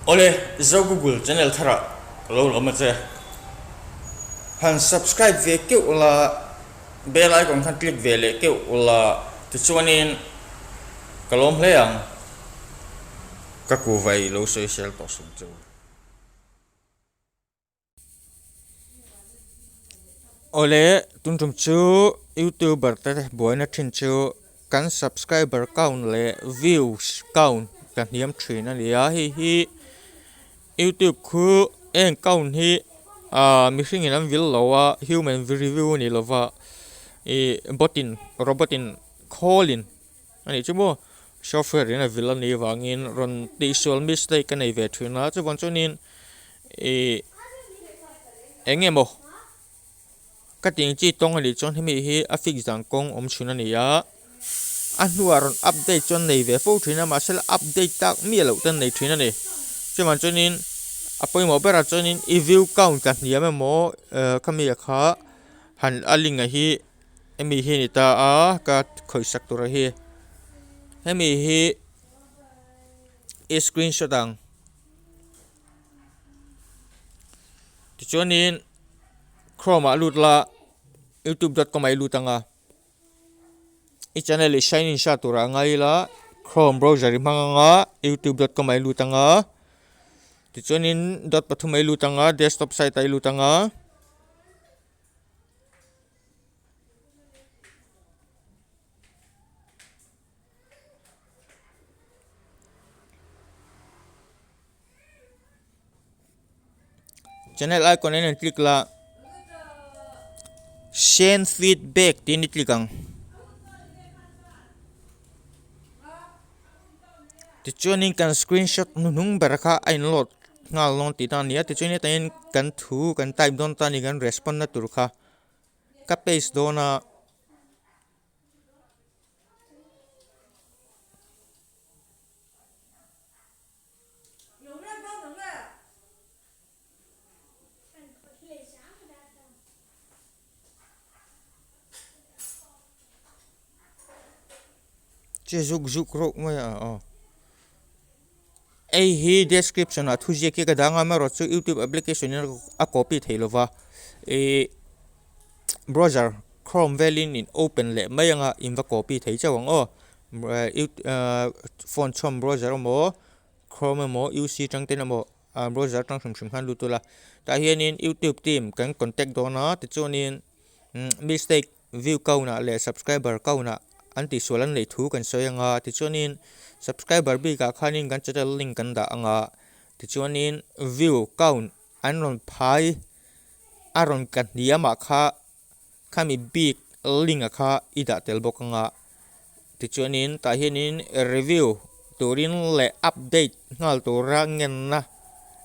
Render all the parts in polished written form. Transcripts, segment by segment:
Awle, Zo Google channel tharah ka lo lawm a che. Han subscribe ve keuh la, bell icon khan click ve leh keuh la, tichuanin ka lawm hle ang. Ka kuhvai lo sawisel tawh sung chu. Awle, tun tum chu youtuber te buaina thin chu kan subscriber count leh views count ka hniam thin a ni a, hei hi youtube khu eng count hi ah mihring in an vil lo a human review a ni lo va ih bot in robot in khawl in. A nih chu maw software in a vil a nih vangin rawn tihsual mistake a nei ve thin a chuvang chuanin ih eng nge maw ka tih ang chi tawng a nih chuan hemi hi a fix dan kawng awm thin a ni a a hnuah rawn update chuan nei ve fo thin a mahse la update tak miah loh te an nei thin a ni chuvang chuanin a pawimawh berah chuanin i view count ka hniam emaw khami ah kha han a link ah hi. Hemi hi a ni ta a ka khawih sak tur a hi hemi hi i screenshot ang tichuanin chrome ah lut la youtube dot com ah i lut ang a i channel i sign in sa turah a ngai ila chrome browser i hmang ang a youtube dot com ah i lut ang a tichuanin dot pathum ah i lut ang a desktop site ah i lut ang a. Channel icon in an click la send feedback tiin i click ang tichuanin kan screenshot hnuhnung ber kha a in load nghal dawn tih ta a ni a tichuan hetah hian kan thu kan type dawn ta a ni kan respond na tur kha ka paste dawn a. Che zuk zuk reuh mai a aw hei hi description ah thu ziak hi ka dang a amaherawhchu youtube application in a copy thei lova ihh browser chrome velin in open leh mai anga in va copy thei chauh ang aw phone chhawm browser emaw chrome emaw UC tang ten emaw ah browser atang hrim hrim khan lut ula tah hianin youtube team kan contact dawn a tichuanin mistake view count ah leh subscriber count ah an tihsual an neih thu kan sawi anga tichuanin subscriber bikah khanin kan channel link kan dah anga tichuanin view count an rawn phai a rawn ka hniam ah kha khami bik link ah kha i dah tel bawk anga tichuanin tah hianin review turin leh update nghal tura ngenna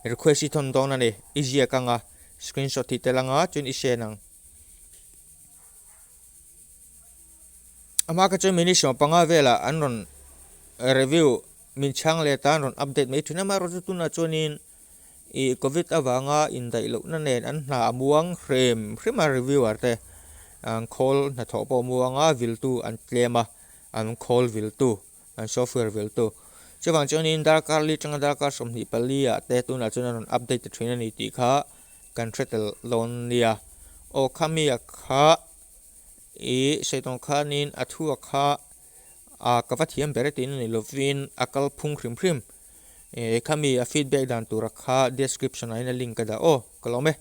request hi thawn dawn a ni i ziak anga screenshot hi tel anga chuan i send ang. Amah kha chuan minute 15 velah an rawn review min chhang let a an rawn update mai thin a amaherawhchu tunah chuanin ih covid avanga indaih lohna nen an hna a muang hrem hrem a reviewer te an khawl hnathawh pawh a muang a viltu an tlem a an khawl viltu an software viltu chuvang chuanin darkar li atanga darkar 24 ah te tunah chuan an rawn update ta thin a ni tih kha kan hre tel dawn nia aw khami a kha ih sawi tawng khanin a thu a kha ah ka va thiam ber e tiin a ni lovin a kal phung hrim hrim ih khami a feedback dan tur a kha description ah hian a link ka dah aw ka lawm e.